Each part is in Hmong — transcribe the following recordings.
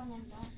Koj tas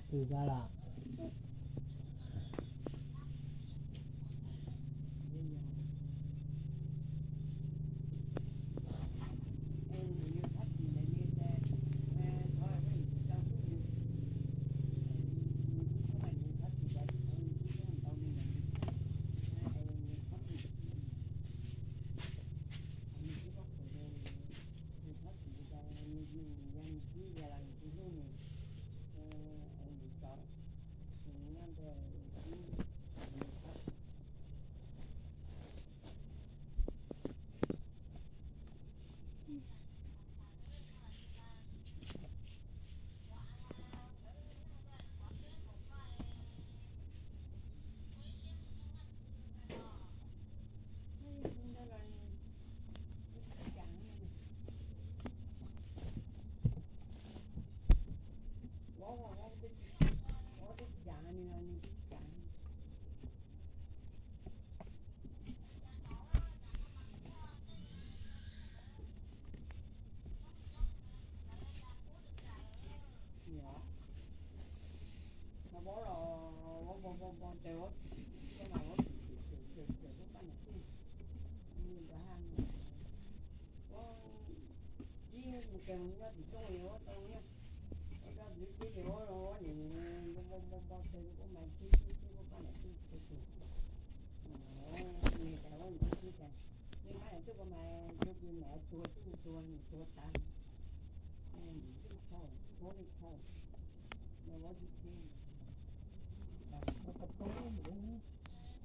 kws koj los.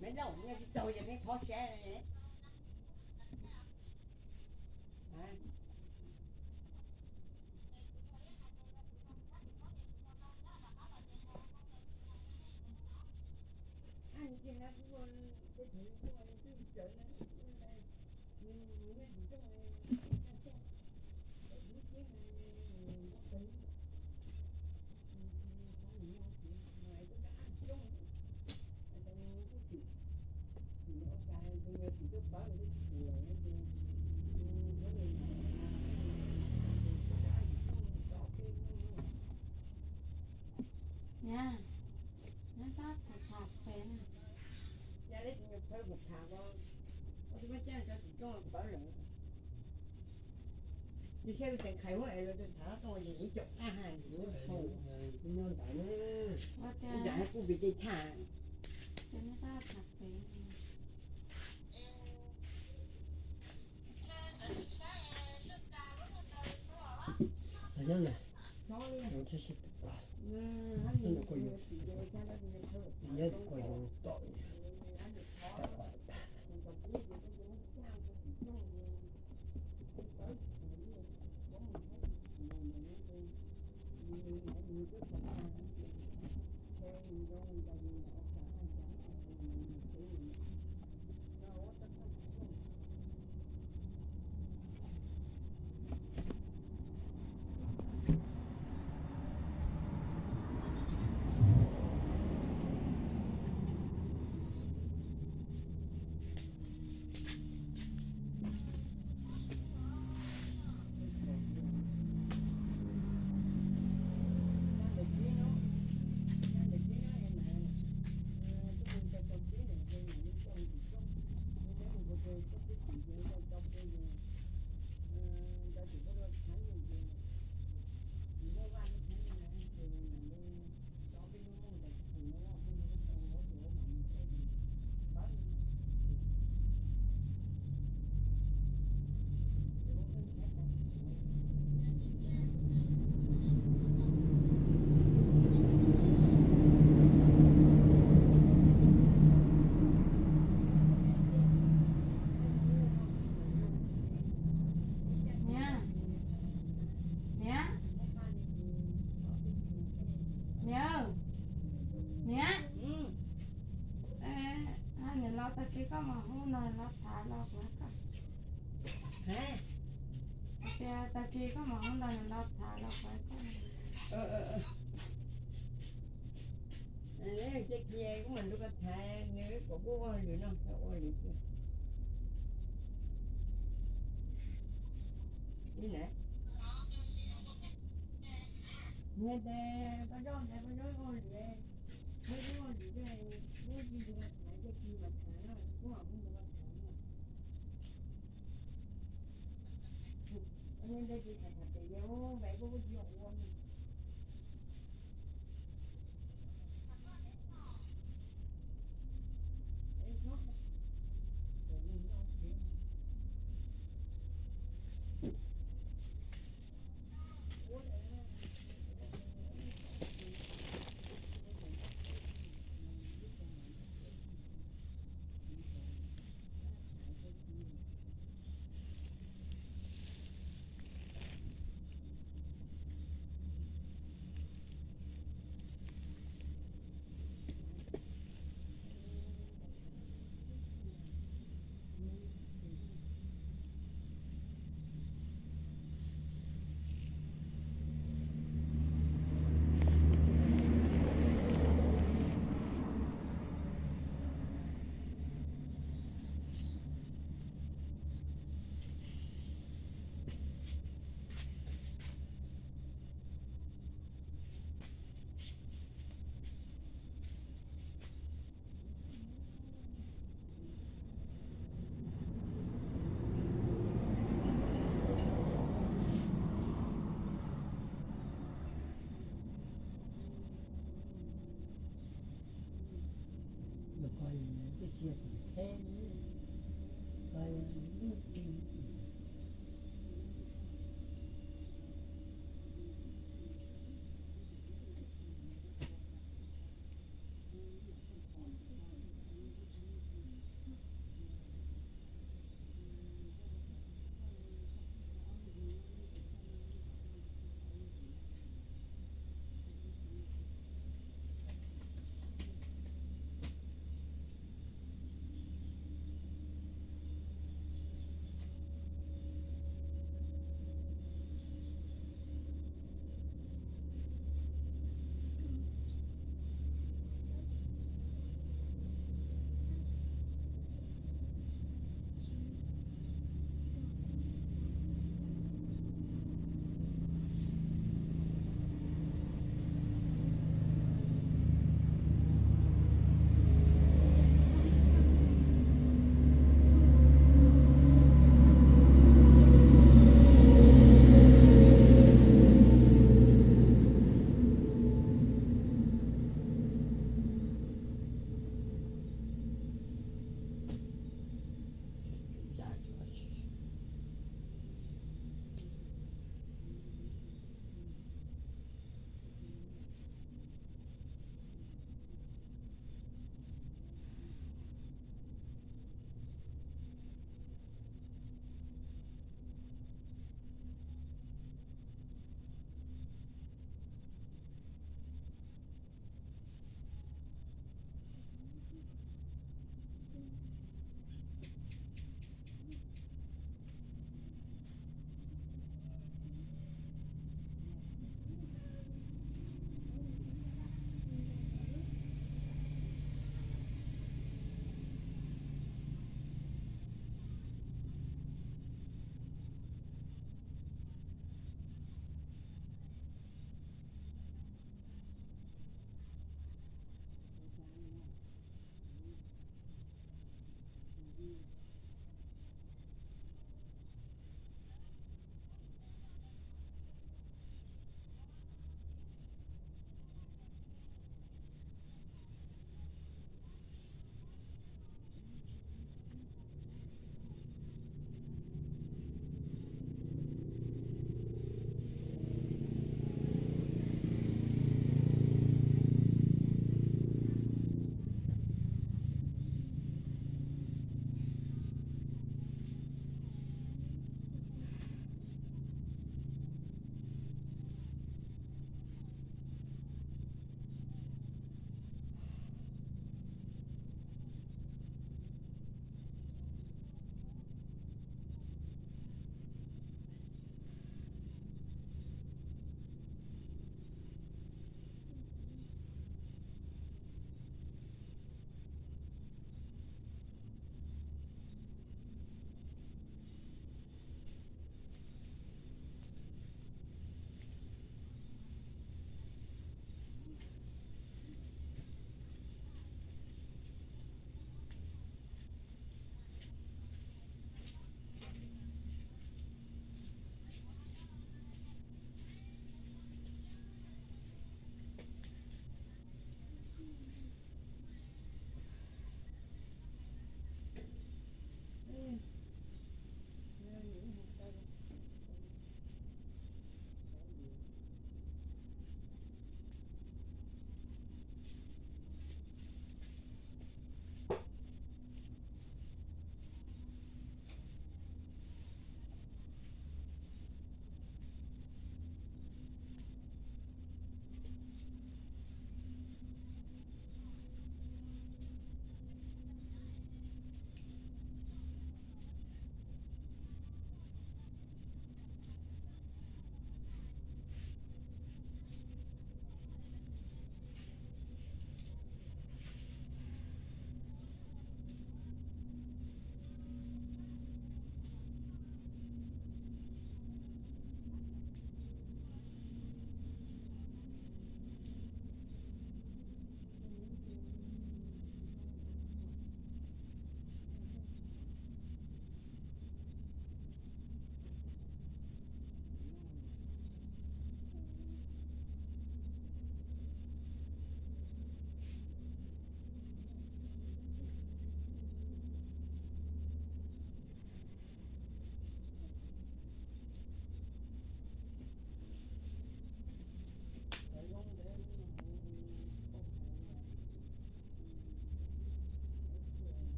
Me laus, nej tsis tau yog nej qhov sab. Nyab, nyab txhob tham pem na. Nyab leb tus nyuag phawj mus tham ko, ua tus muaj caj cov tsis coj los pawv lawm. Yus saib tus teev qhais huab es los tus tham tau yus ib co qab ha yus lub hau, tus nyuag ntawd na. Ua tias ib yam kuj vim tej tham. Ces nyab txhob tham pem. Nyob na, nyob sib sib tus pog, nyob tus pog yus tom, tom tom. Niam, niam los tag kis koj mam hu no los tham los kuv koj. Tias tag kis koj mam hu no los tham los kuv koj. Ces kuv mam nrog koj tham, nws kom kuv ua lwm no, koj ua lwm xwb. Ib na, nws tias Paj Zaub, nws Paj Zaub ua lwm, nws ua lwm, kuv tsis nrog koj tham, ces kuv mam tham na, kuv mam hu nrog koj tham na. Ua ntej tsis tham tham pem yau, vem kuj tsis yog ua.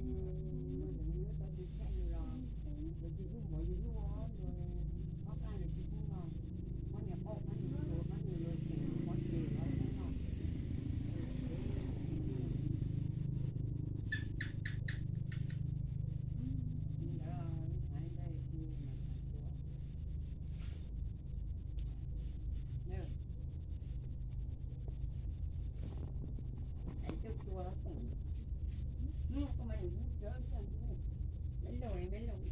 Mus ntawd nws yuav tau tus thaij nws los, lawv tus hlub npaum yus hlub, ob qab lawv tus hlub no, pab nias qauj pab nias tuav pab nias luag tsev pov tseg los hlub no. Ntawd hais ntawd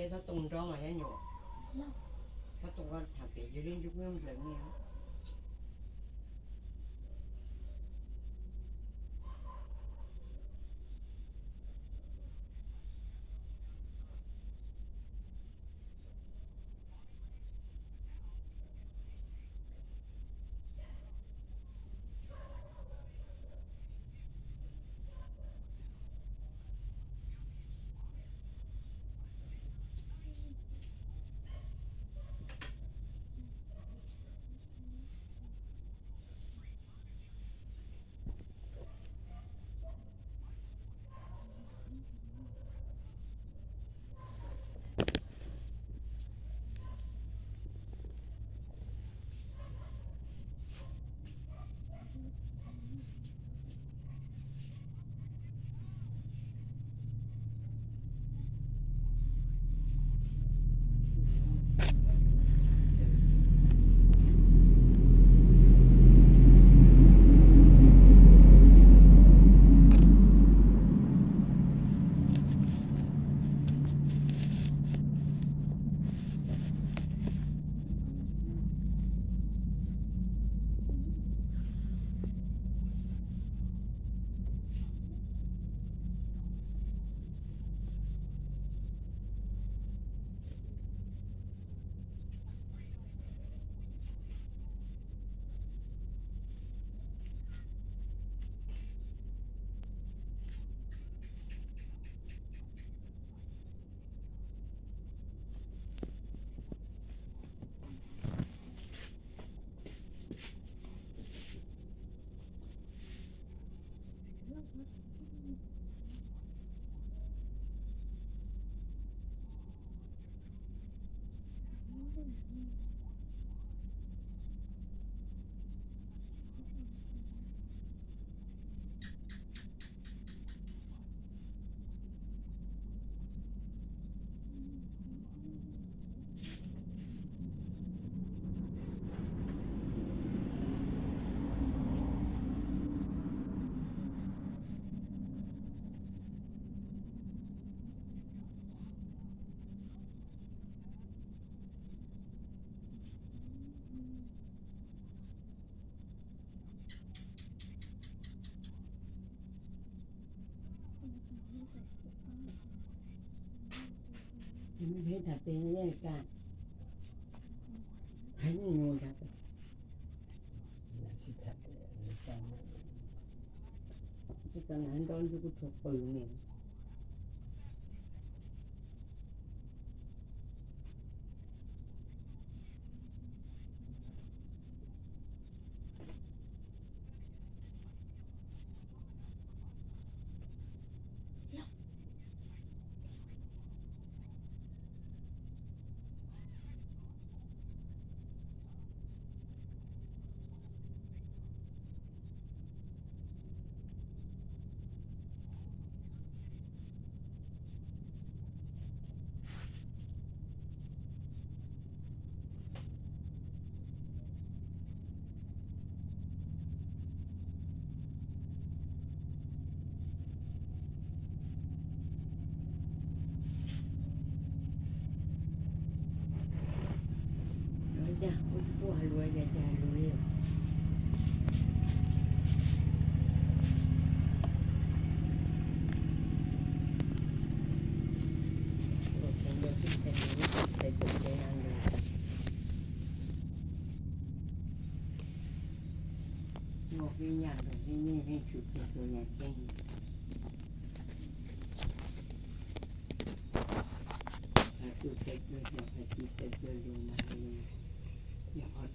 Txhob too nrov mas nyob nyuam, txhob too tham pem yog li ntsej muag nplawm ne. Peb tham pem yeej kam, hais nyuj nrad, tsis tau nrov ntsej kuv rhuav qws ne. Ua cas kuv tsis pub hais lus, cas cas hais lus li. Ua ib yam nkaus li nej yeej tshwm tus yam ceeb, hais tus txawj txawj hais, hais tus txawj txawj lus mas hais li, yog qhov